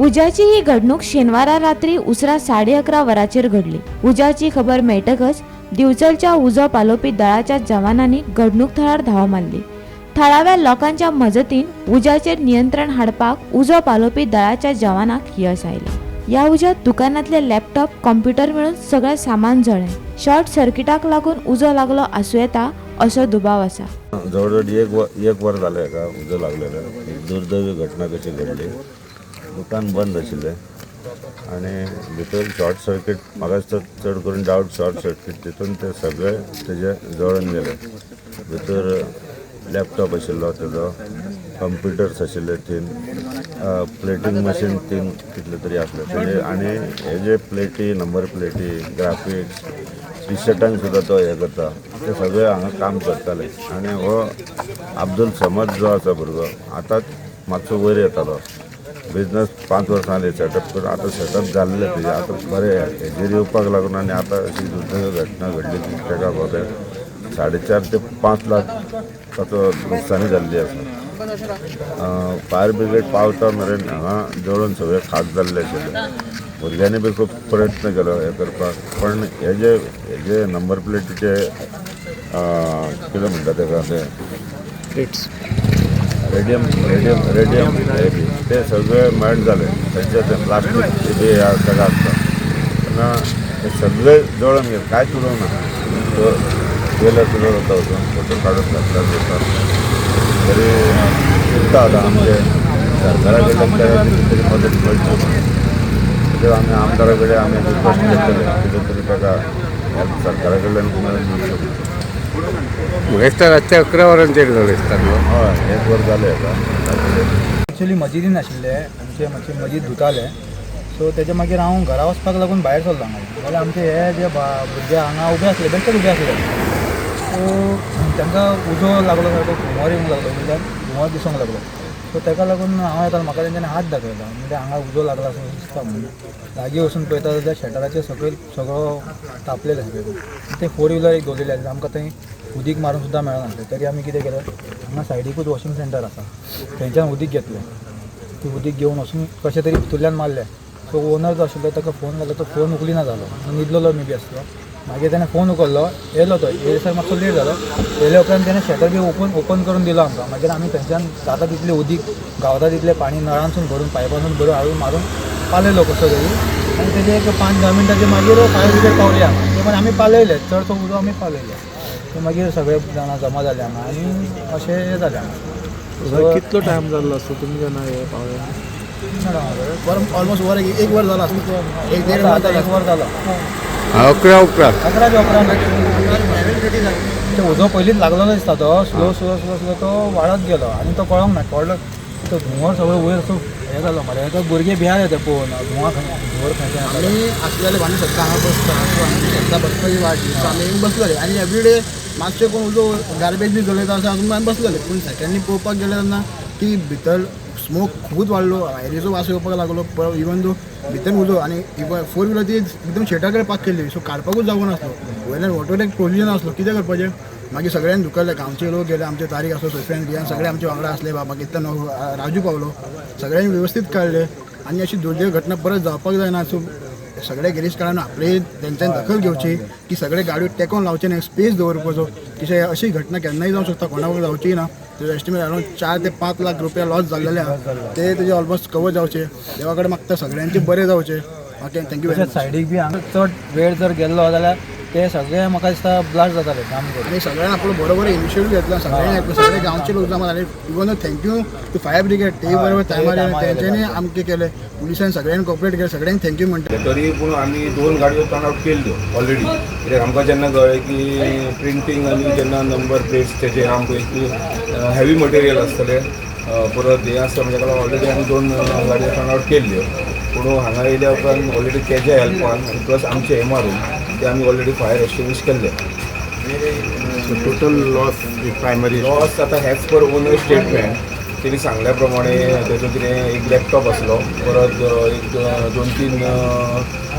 उज्याची ही घडणूक शेनवारा रात्री उसरां 11:30 वरांचेर घडली. उज्याची खबर मेळटकच दिवचलच्या उजो पालोवपी दळाच्या जवानांनी घडणूक थळार धांव मारली. थळाव्या लोकांच्या मजतीन उज्याचेर नियंत्रण हाडपाक उजो पालोवपी दळाच्या जवानाक यश आयलें. ह्या उज्यात दुकानांतले लॅपटॉप, कॉम्प्युटर मेळून सगळें सामान जळ्ळें. शॉर्ट सर्किटाक लागून उजो लागलो आसूं येता असो दुबाव आसा. जवळ जवळ एक वर जालें हेका उजो लागलेलो. एक दुर्दैवी घटना कशी घडली. दुकान बंद आशिल्लें आनी भितर शॉर्ट सर्कीट, म्हाका दिसता चड करून डावट शॉर्ट सर्कीट, तितून ते सगळे तेजे जळून गेले. भितर लॅपटॉप आशिल्लो तेजो, कंप्युटर्स आशिल्ले तीन, प्लेटींग मशीन तीन कितले तरी आसले तेजे. आनी हे जे प्लेटी, नंबर प्लेटी, ग्राफिक्स, टी शर्टांक सुद्दां तो हे करता, ते सगळे हांगा काम करताले. आनी हो अब्दुल समद जो आसा भुरगो, आतांच मातसो वयर येतालो. बिजनस 5 वर्सां जालीं सेटअप करून, आतां सेटअप जाल्लें तेजें, आतां बरें हेजेर येवपाक लागून आनी आतां अशी दुर्दैवी घटना घडली की ताका बाबा 4.5 ते 5 लाख ताचो लुकसाणी जाल्ली आसा. फायर ब्रिगेड पावता मेरेन हांगा जळून सगळें खाक जाल्लें आशिल्लें. भुरग्यांनी बी खूब प्रयत्न केलो हें करपाक, पण हे जे नंबर प्लेटीचे कितें म्हणटा तेका ते प्लेट्स. रेडियम रेडियम रेडियम हे बी ते सगळे मेल्ट जाले. थंयचे ते प्लास्टीक बी ताका आसता तेन्ना ते सगळे जळून गेले, कांयच उरूंक ना. तो गेलो तुजो वता वचून फोटो काडून घातला वता. तरी चिंता आतां आमचे सरकारा कडल्यान ताका कितें तरी मदत मेळची म्हणून. कित्याक आमी आमदारा कडेन आमी रिक्वेस्ट करतले, कितें तरी ताका हेल्प सरकारा कडल्यान मेळून. म्हाका दिसता रातच्या 11 वरांचेर जालें दिसता न्हू? हय, एक वर जालें हेका. एक्चुली मजिदीन आशिल्ले, आमचे मातशे मजीद धुताले. सो तेजे मागीर हांव घरा वचपाक लागून भायर सरलो हांगा. जाल्यार आमचे हे जे भुरगे हांगा उबे आसले, बेश्टेच उबे आसले. सो तांकां उजो लागलो, सारको धुंवर येवंक लागलो, वयल्यान धुंवर दिसूंक लागलो. सो ताका लागून हांव येतालो, म्हाका तेंच्यांनी हात दाखयलो, म्हणजे हांगा उजो लागला असो दिसता म्हणून. लागीं वचून पळयता जाल्यार शटराचे सकयल सगळो तापलेलें सगळें. ते फोर व्हिलर एक दवरलेले आसले, आमकां थंय उदीक मारून सुद्दां मेळनासलें. तरी आमी कितें केलें, हांगा सायडीकूच वॉशिंग सेंटर आसा, थंयच्यान उदीक घेतलें. ती उदीक घेवन वचून कशें तरी भितूरल्यान मारलें. सो ओनर जो आशिल्लो ताका फोन घालो, तो फोन उखलिना जालो, न्हिदलेलो मे बी आसलो. मागीर तेणें फोन उखल्लो, येयलो. तो येयसर मातसो लेट जालो. येयल्या उपरांत तेणें शटर बी ओपन ओपन करून दिलो आमकां. मागीर आमी थंयच्यान जाता तितलें उदीक, गावता तितलें पाणी नळांसून भरून, पायपासून भरून हाडून मारून पालयलो कसो तरी. आनी तेजे एक 5-10 मिनटाचे मागीर फायर ब्रिगेड पावली हांगा. ते पण आमी पालयले, चडसो उजो आमी पालयले. ते मागीर सगळे जाणां जमा जाले हांगा आनी अशें जालें हांगा. कितलो टायम जाल्लो आसता तुमी जेन्ना हे पावले? वर ऑलमोस्ट वर, एक वर झालं असतं, एक देड वर. आता एक वर जालो. 11 उपरांत. 11च्या उपरांत. ते उजो पयलींच लागलेलो दिसता. तो स्लो स्लो स्लो स्लो तो वाडत गेलो आनी तो कळोंक ना कळ्ळो. तो धुंवर सगळो वयर असो हे जालो मरे. तो भुरगे भियाले ते पळोवन, धुंवर खंय, धुंवर खंयच्यान येता. आमी आसलेले, आमी सद्दां हांगा बसता. सो आमी सद्दां बसपाची वाट. सो आमी येवन बसलेले आनी एवरीडे मातशें कोण उजो गार्बेज बी जळयता अशें आसून आमी बसलेले. पूण सेकंडली पळोवपाक गेले तेन्ना ती भितर स्मोक खुबूच वाडलो, आयरीचो वास येवपाक लागलो. इवन दो भितर उजो आनी इवन फोर व्हिलर ती एकदम शेटा कडेन पार्क केल्ली, सो काडपाकूच जागो नासलो. वयल्यान वॉटर एक प्रोविजन आसलो, कितें करपाचें? मागीर सगळ्यांनी धुकल्ले. गांवचे लोक गेले, आमचे तारीख आसलो, सुफियान बियान सगळे आमचे वांगडा आसले. बाबा कितल्यान राजू पावलो, सगळ्यांनी व्यवस्थीत काडले. आनी अशी दुर्दैव घटना परत जावपाक जायना. सो सगळे गिरेशकारान आपले तेंच्यानी दखल घेवची की सगळे गाडयो टेकोन लावचे न्हय, स्पेस दवरपाचो. कित्याक अशी घटना केन्नाय जावंक शकता, कोणाक जावची ना. तेजो एस्टिमेट अरावंड 4 ते 5 लाख रुपया लॉस जाल्लेले आहा, ते तेजे ऑलमोस्ट कवर जावचे. देवा कडेन मागता सगळ्यांचे बरें जावचे. ओके, thank you very तशेंच मच. सायडीक बी हांगा चड वेळ जर गेल्लो जाल्यार ते सगळे म्हाका दिसता ब्लास्ट जाताले काम करून. आनी सगळ्यांनी आपलो बरोबर इनिशिएटीव घेतला, सगळ्यांनी, सगळे गांवचे लोक जमा जाले. Even thank you to fire brigade, ते बरोबर ते टायमार टायमार आयले. तेंच्यांनी आमचे केले. पुलिसांनी सगळ्यांनी कॉपरेट केले, सगळ्यांक thank you म्हणटा. तरी पूण आमी दोन गाडयो टर्न आवट केल्ल्यो ऑलरेडी, कित्याक आमकां जेन्ना कळ्ळें की प्रिंटींग आनी जेन्ना नंबर प्लेट्स तेजे आमकां की हेवी मटेरियल आसतलें, परत हें आसता म्हणजे ताका ऑलरेडी आमी दोन गाडयो टर्न आवट केल्ल्यो. पूण हांगा येयल्या उपरांत ऑलरेडी तेज्या हेल्पान आनी प्लस आमचे हे मारून ते आमी ऑलरेडी फायर एक्सटिंग्विश केल्ले. Total loss primary? लॉस आतां एज पर ओनर स्टेटमेंट, तेणी सांगल्या प्रमाणे तेजो कितें एक लॅपटॉप आसलो, परत एक दोन तीन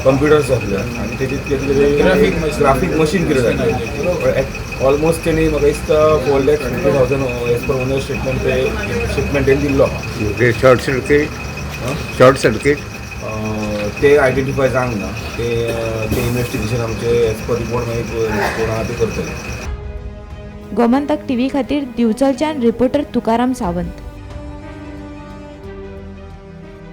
कंप्युटर्स आसले आनी तेजे कितें तरी ग्राफीक मशीन कितें जालें. ऑलमोस्ट तेणी म्हाका दिसता 4,50,000 as per owner statement, ते स्टेटमेंट तेणी दिल्लो आहा. Short circuit. शॉर्ट सर्किट ते आयडेंटिफाय जावंक ना. ते ते इन्वेस्टिगेशन आमचे एज पर रिपोर्ट मागीर कोण आहा ते करतले. गोमंतक टीव्ही खातीर दिवचलच्यान रिपोर्टर तुकाराम सावंत.